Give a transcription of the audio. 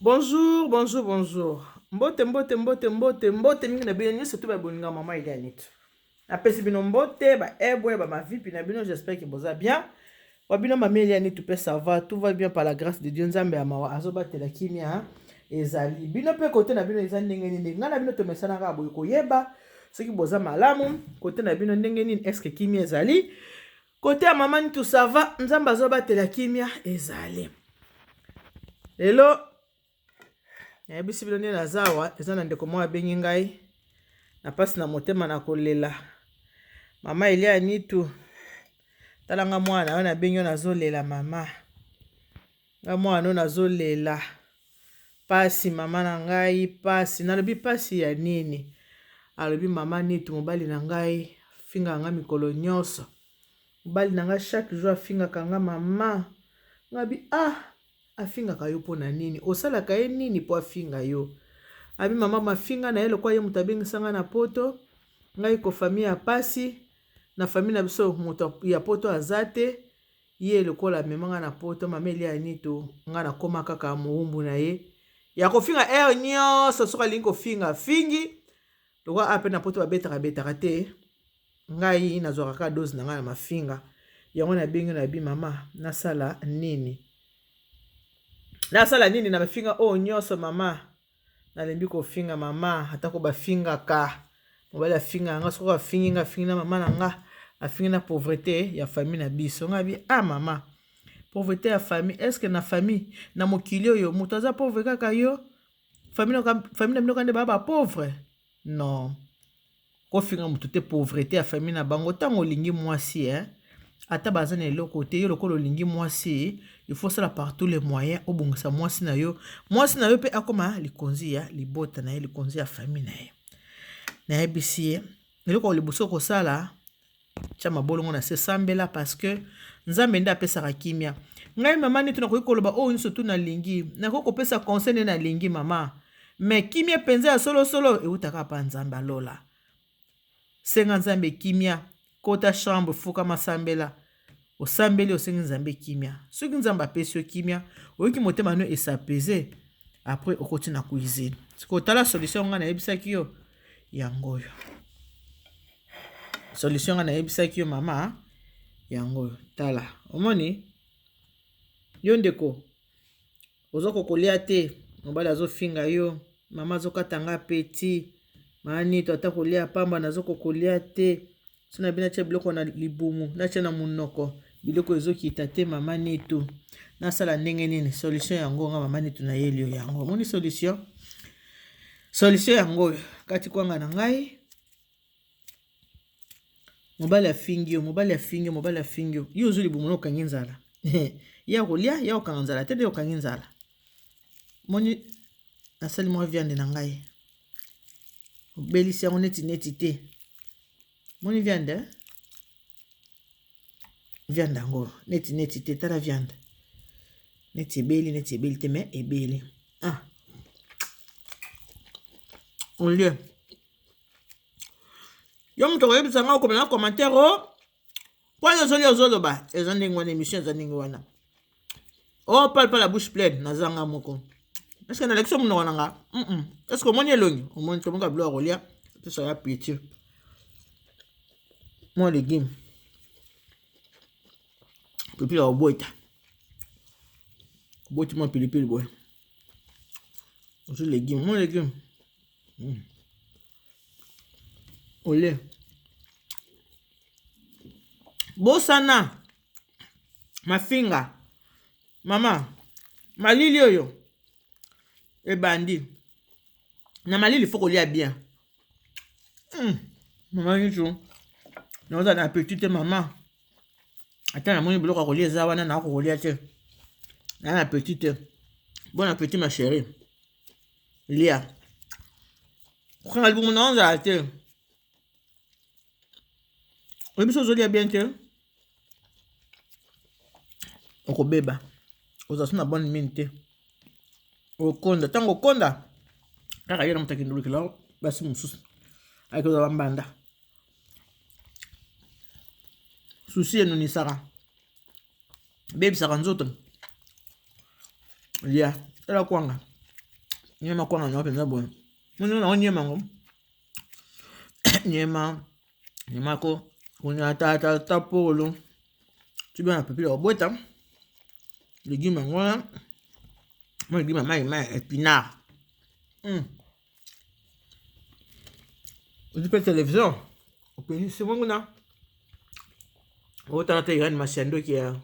Bonjour, bonjour, bonjour. Mbote, mbote, mbote, mbote, mbote mingi na bino nyonso to ba bolinga mama Elianit. Napesi bino mbote, ba ebwe, ba mavipi na bino, j'espère que boza bien. Wa bino mama Elianit pe ça va, tout va bien par la grâce de Dieu. Nzambe ya mawa azobatela kimia ezali. Bino pe kote na bino eza ndenge nini? Ngai na bino tomesana kaka boye koyeba soki boza malamu, kote na bino ndenge nini, est-ce que kimia ezali? Kote ya mama Nitu ça va, Nzambe azobatela kimia ezali. Lelo nayebisi bino nde naza awa, eza na ndeko moko abengi ngai na mpasi na motema na kolela. Mama Elia Nitu, tala nga mwana oyo nabengi yo nazolela mama. Nga mwana oyo nazolela. Pasi mama na ngai pasi nalobi pasi ya nini alobi mama Nitu mobali na ngai afingaka nga mikolo nyonso mobali na nga chaque jour afingaka nga mama ngabi ah afingaka yo mpo na nini osalaka ye nini mpo afinga yo abi mama mafinga na ye lokola ye moto abengisa nga na poto ngai ko famille ya pasi na famille na biso moto ya poto aza te Ye lokola amema nga na poto mama Elia Anito nga nakoma kaka mowumbu na ye ya kofinga heure nyonso soki alingi kofinga afingi lokola ape na poto babetaka betaka te ngai nazwaka kaka dose na ngai na mafinga yango nabengi na bi mama nasala nini nasala nini na mafinga oyo nyonso mama Nalembi kofinga mama atako bafingaka mobali afingaka nga soki afingi nga afingi na mama na nga afingi na pauvrete ya famille na biso nga bi ah mama pauvrete ya famille est ce que na famille na mokili oyo moto aza pauvre kaka yo famille na bino kaka nde baa ba pauvre non Kofinga mutu te pauvrete ya famille na bango tango olingi mwasi eh ata baza na eloko te yo lokola olingi mwasi il faut osala par tous les moyens obongisa mwasi na yo mwasi na yo pe akoma likonzi ya libota na ye likonzi ya famille na ye nayebisi ye eloko ya liboso okosala tia mabolongo na se sambela parce que nzambe nde apesaka kimia ngai mama neti nakoki koloba oyo nyonso tu nalingi nakoki kopesa conseil nde nalingi mama me kimia mpenza ya solosolo eutaka pa nzambe alola senga nzambe kimia kota chambre fukama sambela osambeli osengi nzambe kimia soki nzambe apesi yo kimia oyoki motema no esapese après okoti na cuisine sikoyo tala solution ngai nayebisaki yo yango oyo solution nga nayebisaki yo mama yango oyo tala omoni yo ndeko oza kokolia te mobali azofinga yo mama azokata nga apeti maanito ata kolia pamba nazo kokolia te so na bino natya biloko na libumu natya na monoko biloko ezokita te mama nitu nasala ndenge nini solution yango nga mama nitu nayeli yo yango omoni solution solution yango oyo kati kwanga na ngai mobali afingi yo mobali afingi yo mobali afingi yo yo ozwi libumu na okangi nzala ye akolia ye akokanga nzala te nde okangi nzala moni nasali mwa viande na ngai obelisi yango neti neti te moni viande eh? viande yango neti neti te tala viande neti ebeli neti ebeli te mais ebeli ah olie yo moto okoyebisa nga okomela commentaire o oh, mpo ozolia ozoloba eza ndenge wana émission eza ndenge wana o oh, parle pas la bouche pleine naza nga moko est-ce que nalakisi monoko na nga est-ce que omoni elongi omoni tomoka biloko ya kolia epesa ya appétit mwa legume pilipili ya kobweta oboti mwa pilipili boye ozwi legume mwa legume Olie. Bosana mafinga mama malili oyo ebandi na malili fo kolia bien mama nitu naoza na appetit te mama ata namoni biloko ya kolia eza wana nakoki kolia te naa na appetit te bon appetit ma chérie lia kokanga libumu na yo nzala te oyebi so ozolia bien te okobeba oza so na bonne mine te okonda ntango okonda kaka ye na moto akende olukela basi mosusu akozwa bambanda susi enonisaka ebebisaka nzoto lia tala kwanga. Nyama kwanga na mpenza boye. Mwana na nyama ngo. Nyama nyama ko kuna tata tapolo. Tubi na pepele obota. Légume yango wana. Mwa légume ya mai mai épinard. Ozwi mpe télévision. Opelisi bongo na. Otala te Irène Masiandoki ya.